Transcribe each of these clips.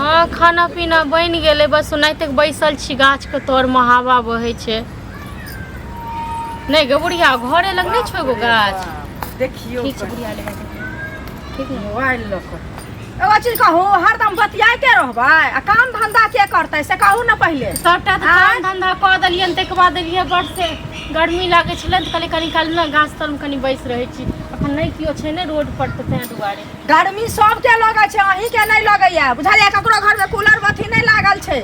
हँ, खाना पीना बनि गेलै, बस ओनाहिते बैसल छी। गाछके तरमे हवा बहै छै। नहि गे बुढ़िया, घरे लग नहि छौ एगो गाछ? देखियौ। ठीक छै बुढ़िया, ले ठीक ने। मोबाइल लऽ कऽ एगो चीज कहू, हरदम बतियाइते रहबै आ काम धंधा के करतै से कहू ने पहिले। सबटा तऽ काम धंधा कऽ देलियनि, ताहिके बाद एलियै। बड़ से गर्मी लागै छलै तऽ कहलियै कनि काल ने गाछ तरमे कनि बैस रहै छी। अखन नहि केओ छै ने रोड पर, तऽ ताहि दुआरे। गर्मी सबके लगै छै, अहीं के नहि लगैया, बुझलियै? ककरो घर में कूलर बत्ती नहि लागल छै,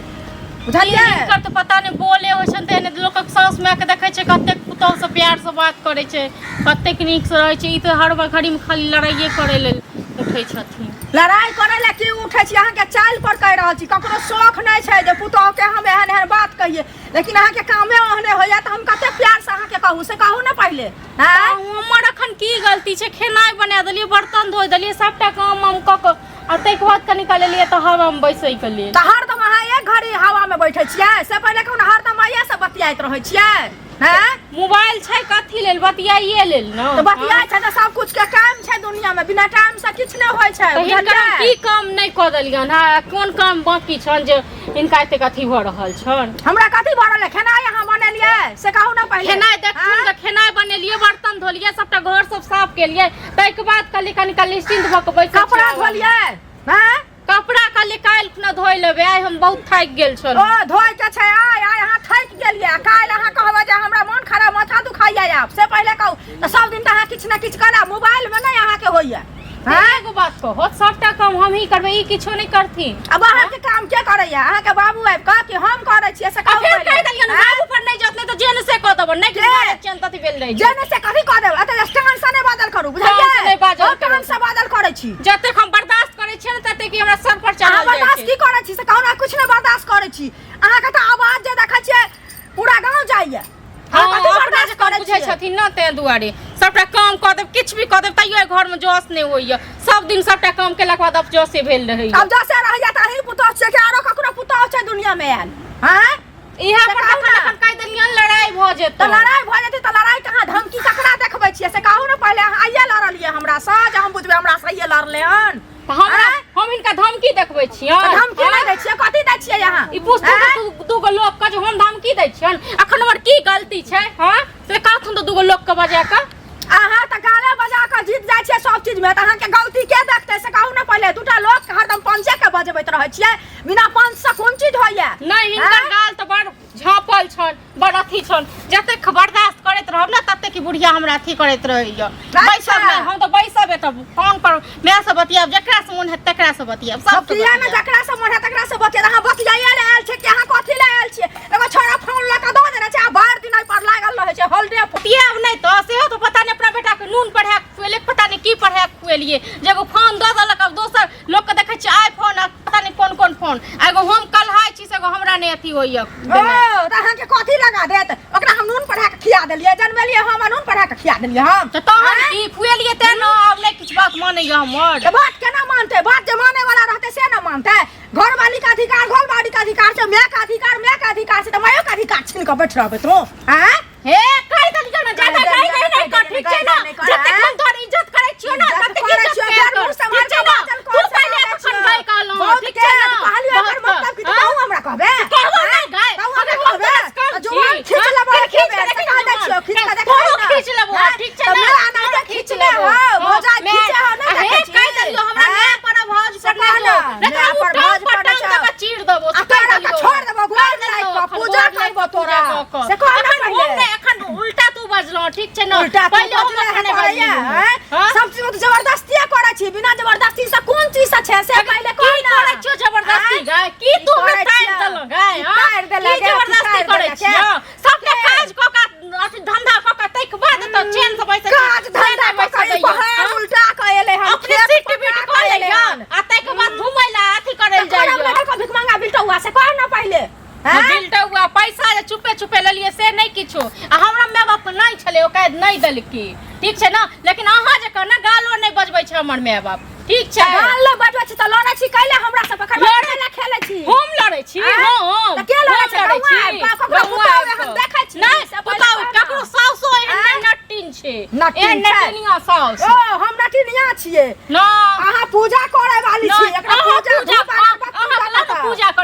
बुझलियै? हिनकर तऽ पता नहि बोले होइ छनि तेहने। लोकक साउस मायके देखै छै कतेक पुतहुसँ प्यारसँ बात करै छै, कतेक नीकसँ रहै छै। ई तऽ हर घड़ीमे खाली लड़ाइए करै लेल उठै छथिन। लड़ाइ करै लए की उठै छी? अहाँके चालि पर कहि रहल छी। ककरो शौख नहि छै जे पुतहुके हम एहन एहन बात कहियै, लेकिन अहाँके कामे ओहने होइया, तऽ हम कते प्यारसँ अहाँके कहू से कहू ने पहिले। आँय? हमर अखन की गलती छै? खेनाइ बना देलियै, बर्तन धो देलियै, सबटा काम हम कऽ कऽ आ ताहिके बाद कनि काल एलियै तऽ हवामे बैसैके लेल। तऽ हरदम अहाँ एक घड़ी हवामे बैठै छियै से पहिले कहू ने? हरदम आइए से बतियाइत रहै छियै? हैं? मोबाइल छै कथी लेल? बतियाइए लेल ने। तऽ बतियाइ छै तऽ सब कुछ के टाइम छै दुनिया में, बिना टाइम से किछु नहि होइ छै। तऽ हिनकर हम बुझलियै? की काम नहि कऽ देलियनि हँ? कोन काम बाँकी छनि जे हिनका एतेक अथी भऽ रहल छनि? हमरा कथी भऽ रहल है? खेनाइ अहाँ बनेलियै से कहू ने पहिले। खेनाइ देखथुन तऽ खेनाइ बनेलियै, बर्तन धोलियै, सबटा घर सब साफ केलियै, ताहिके बाद कहलियै कनि काल निश्चिन्त भऽ कऽ बैसै छी। कपड़ा हवामे। धोलियै? हैं? कपड़ा कहलियै काल्हि खुना धोइ लेबै, आइ हम बहुत थाकि गेल छलहुँ। ओ धोइ के छै आइ? आइ अहाँ थाकि गेलियै आ काल्हि अहाँ कहबै जे हमरा मोन खराब, माथा दुखाइया आब, से पहिले कहू तऽ। सब दिन तऽ अहाँ किछु ने किछु करब, मोबाइल में नहि अहाँके होइया। तऽ एगो बात कहो, सबटा काम हमही करबै, ई किछो नहि करथिन? आब अहाँके काम के करैया? अहाँके बाबू आबि कऽ कि हम करै छियै से आ कहू फेर पहिले। कहि देलियनि आँय? बाबू पर नहि जात, नहि तऽ जे ने से कऽ देबनि। नहि के? किछु छियनि तथी भेल रहै छै। जे ने से कथी कऽ देब? एतऽ स्टैंड से नहि बाजल करू, बुझलियै? टाँग से नहि बाजल हम करू। टाँग से बाजल करै छी। जतेक हम बर्दाश्त करै छियै ने, ततेक ई हमरा सर पर अहाँ चढ़ल जाइ बर्दाश्त छै। की करै छी से कहू ने? किछु नहि बर्दाश्त करै छी। अहाँके तऽ आवाज जे देखै छियै पूरा गाँव जाइया। हँ, अहाँ कथी अपना बर्दाश्त जकाँ करै बुझै छियै? छथिन ने, ताहि दुआरे सबटा काम कऽ देब, किछु भी कऽ देब, तैयो एहि घरमे जस नहि होइया। सब दिन सबटा काम केलाके बाद अफजसे भेल रहैया। आब जसे रहैया तऽ अहीं पुतोह छियै कि आरो ककरो पुतोह छै दुनिया मे आयल? हँ? इएह से पर कहू तखन ने। अखन कहि देलियनि, लड़ाई भऽ तऽ जेतौ। लड़ाई भऽ जेतै तऽ लड़ाई कहाँ? धमकी ककरा देखबै छियै से कहू ने पहिले। अहाँ आइये लड़लियै हमरा सँ जे हम बुझबै हमरा से आइये लड़लै हन? तऽ हमरा आँय? हम हिनका धमकी देखबै तऽ छियनि? धमकी नहि दै छियै, कथी दै छियै अहाँ? ई पूछतै आँय? तऽ दूगो लोक के जे हम धमकी दै छियनि? अखन हमर की गलती छै? हँ, से कहथुन तऽ दूगो लोक के बजा कऽ। अहाँ तऽ गाले बजा कऽ जीत जाइ छियै सब चीज मे, तऽ अहाँके गलती के देखतै से कहू ने पहिले। दूटा लोक के हरदम पंचे के बजबैत रहै छियै। बिना पंच से कोन चीज होइया? नहि, हिनकर आँय? गाल तऽ बड़ झाँपल छनि, बड़ अथी छनि। जतेक बर्दाश्त करैत रहब ने, ततेक ई बुढ़िया हमरा अथी करैत रहैया। बैसब नहि हम तऽ, बैसब एतऽ, फोन पर मायसँ बतियाब, जकरासँ मोन हैत तकरासँ बतियाब, सबसँ किया ने बतियाब। जकरासँ मोन हैत तकरासँ बतियाब? अहाँ बतियाइए लए आयल छियै कि अहाँ कथी लए आयल छियै? एगो छोड़ा फोन लऽ कऽ दऽ देने छै आ भरि दिन एहि पर लागल रहै छै हॉलडे। बतियाब नहि तऽ सेहो तऽ पता नहि अपना बेटाके नून पढ़ा कऽ खुएलियै, पता नहि की पढ़ा कऽ खुएलियै जे एगो फोन दऽ देलक। आब दोसर लोकके देखै छियै आईफोन आ पता नहि कोन कोन फोन, आ एगो हम कल्हाइ छी से एगो हमरा नहि अथी होइए। ओ तऽ अहाँके कथी लगा देत? ओकरा हम नून पढ़ा कऽ खिया देलियै? जनमेलियै हम आ नून पढ़ा कऽ खिया देलियै हम? तऽ तहन की खुएलियै तें ने आब नहि किछु बात मानैए हमर। तऽ बात केना मानतै? बात जे माने वाला रहतै से ने मानतै। घरवाली के अधिकार घरवाली के अधिकार छै, माय के अधिकार माय के अधिकार छै, तऽ मायो के अधिकार छीन कऽ बैठ रहबै तू? आँय? हे, कहि देलियौ ने, ज्यादा कहि कहि देलियौ नहि ने, कर, ठीक छै ने? कहि देलियौ ने, जतेक हम तोहर इज्जत करै छियौ ने, इज्जत ततेक करै इज्जत छियौ, कयल फेर कर, मुँह ठीक सम्हारि छै कऽ ने? बाजल तू कर, पहिले से तखन छियौ। गई कहलहुँ, बहुत ठीक छै के ने? कहलियौ, एकर बहुत मतलब की? हाँ? तू हमरा कहबे? कहबो नहि गई, तू हमरा अगर हम कहबे? तोरा से कम तऽ जुबान छी, खींच हाँ? लेबो फिर एक खींच बेर, के से देखी कह दै जुबान। छियौ, खींच के देखी तोरो ने। खींच लेबो, हाँ? ठीक छै तऽ ने? मैं एनाहिते तोरो खींच खींचले लेबो। हौ, हाँ, भौजाइ मैं- खींचे हौ, नहि आ हे, देखै छी? कहि देलियौ, हमरा हाँ? माय पर आ भाउज से पर नहि कह जो। ने, नहि तऽ माय हम पर टांग भाउज पर पर नहि टांग दऽ जाउ। कऽ चीर देबो, आ से कहि तोरा तऽ देलियौ। छोड़ देबो, गोर कहि लागि देलियौ, कऽ एखन पूजा गोर लागि करबो कऽ तोरा। पूजा कऽ कऽ। से कह ने एखन हम पहिले। नहि, एखन उल्टा तू बजलह, ठीक छै ने? उल्टा तू पहिले हम बजले एखन है नहि करैया, बजली हैं? हाँ? सब चीज तऽ जबरदस्तिये करै छी। बिना जबरदस्ती से कोन चीज से छै से पहिले की कह ने। करै छियौ जबरदस्ती आँय? गाय? की तू हमरा करै तारि छियौ? देलह गाय? की हाँ? तारि देलक की गे? की जबरदस्ती तारि करै देलक गे? छियौ? सबटा के? काज कऽ कऽ, अथी धंधा कऽ कऽ, ताहिके बाद तऽ चैन से बैसै छी। काज धंधा चैन कऽ से कऽ ई बैसै पहाड़ हाँ? उल्टा कऽ एलै हन, अपने खेत सीट पटा बीट कऽ कऽ एलै लैया हन। आ ताहिके बाद घुमै लए अथी करै तऽ लए कोना जाइया। बेटा को भिखमंगा बिलटौआ से कह ने पहिले। हैं? बिलटौआ पैसा जे चुपे चुपे लेलियै से नहि किछो, आ हमरा माय बाप नहि छलै, ओकाद नहि देलकै, ठीक छै ने? लेकिन अहाँ जे कहना गालो नहि बजबै छै हमर माय बाप, ठीक छै? तऽ गाल नहि बजबै छी तऽ लड़ै छी कैले हमरा से? पकड़ लड़ै- लड़ै खेलै छी? हम लड़ै छी? आँय? हम तऽ के लड़ै हम छै? लड़ै गौआँ छी? आबि कऽ, ककरो गौआँ पुतहु आबि एहन कऽ। देखै छी? नहि से पहिले पुतहु कह ने। ककरो साउसो एहन आँय? नहि नटिन छै। नटिन एहन छै? नटिनिया साउस। ओ हम नटिनिया छियै? ना। अहाँ पूजा करे वाली छी। नहि, एकरा अहाँ पूजा पूजा धूप अगरबत्ती अहाँ लऽ कऽ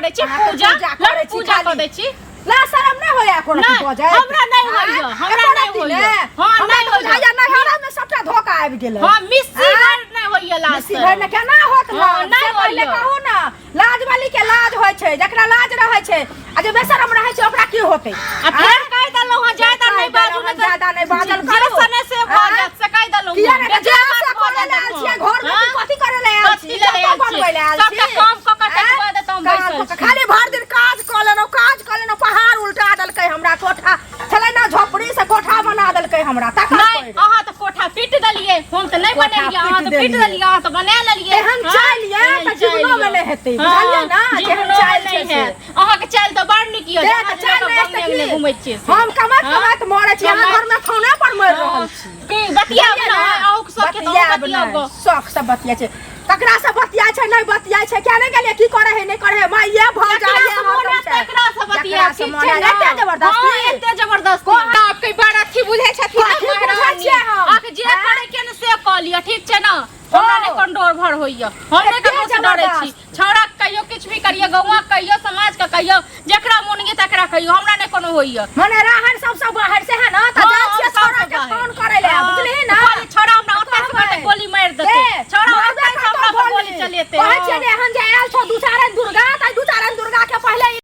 करै छी, अहाँके पूजा, पूजा करै लट छी पूजा खाली। कऽ दै छी। ला शरम नहि होइया एको रत्ती नहि, बजैत? हमरा नहि होइया, आँय? हमरा एको नहि रत्ती होइया। ने? हँ, हमरा नहि तऽ होइया। बुझाइया नैहरा में सबटा धोखा आबि गेलै। हँ, मिस्सी आँय? भरि नहि होइया लाज मिस्सी शरम। भरि ने केना होत हँ, लाज? नहि से पहिले होइया। कहू ने, लाज वाली के लाज होइ छै, जकरा लाज रहै छै आ जे बेशरम रहै छै ओकरा की होतै? आ फेर कहि देलहुँ हँ, ज्यादा नहि कहि बाजू देलहुँ नहि हँ, ज्यादा नहि बाजल जे करू। सने से भऽ आँय? जायत से कहि देलहुँ किया हँ। नहि तऽ बेजा जे बात से भऽ करै जायत लए आयल छियै तखन। घरमे हँ? की कथी करै लए आयल छी? कथी लए आयल जतऽ बनबै लए छी? आयल छी? सबटा काम कऽ कऽ आँय? टकवा देत हम काम बैसल कऽ कऽ छी। खाली भरि दिन काज कऽ लेलहुँ, काज कऽ लेलहुँ, पहाड़ उल्टा देलकै हमरा। कोठा छलै ने झोपड़ी से कोठा बना देलकै हमरा तकर नहि पड़ि। अहाँ तऽ कोठा पीट देलियै, हम तऽ नहि कोठा बनेलियै। अहाँ पीट तऽ पीट देलियै। देलियै, अहाँ तऽ बना लेलियै। एहन हँ? चालि यऽ एहन तऽ जीवनोमे चालि नहि हेतै, यऽ। बुझलियै ने? हँ, जेहन जीवनोमे चालि छै नहि से। हैत। अहाँके चालि तऽ बड़ नीक यऽ, से अहाँ तऽ जे चालि लऽ कऽ नहि बंगले तऽ की? घुमै छियै से। हम कमाइत हँ? कमाइत मरै छी, अहाँ कमाइत- घरमे फोने पर मरि रहल छी। की बतियाब बुझलियै ने? ने? अहूँके सबके तऽ अहूँ बतियाब बतियाब नहि, शौक से बतिया छै। ककरा से बतिया छै, नहि बतिया छै, किया नहि गेलियै, की करे है, नहि करे है, माइये भऽ जकरा जाइए से मोन हरदम हैत छै। तकरा से बतियाब, जकरा से ठीक मोन छै हैत, ने? एते जबरदस्ती? हँ, एते जबरदस्ती। आपके बड़ अथी बुझै छथिन ने, कथी बुझै महारानी। छियै हम? अहाँके जे आँय? करे के ने से कऽ लिअ, ठीक छै ने? हमरा नहि कोनो डर भर होइया, हम नहि एते ककरो से डरै छी। जबरदस्त। छौड़ा के कहियो किछु भी करियौ, गौआ के कहियो, समाज के कहियो, जेकरा मोन ये तकरा कहियो, हमरा नहि कोनो होइया। मने राहर सबसँ बाहर से है ने तऽ हँ, जाइ छियै हम छौड़ा सबसँ के बाहर। फोन करै लए, हँ, बुझलिही ने? कहलियै, छौड़ा हमरा ओतऽ से कहतै गोली मारि देतै। से, छौड़ा मारबे ओतऽ से करतौ हमरा पर गोली गोली। चलेतै। कहै छियै जे एहन जे आयल छौ दू चारि दुर्गा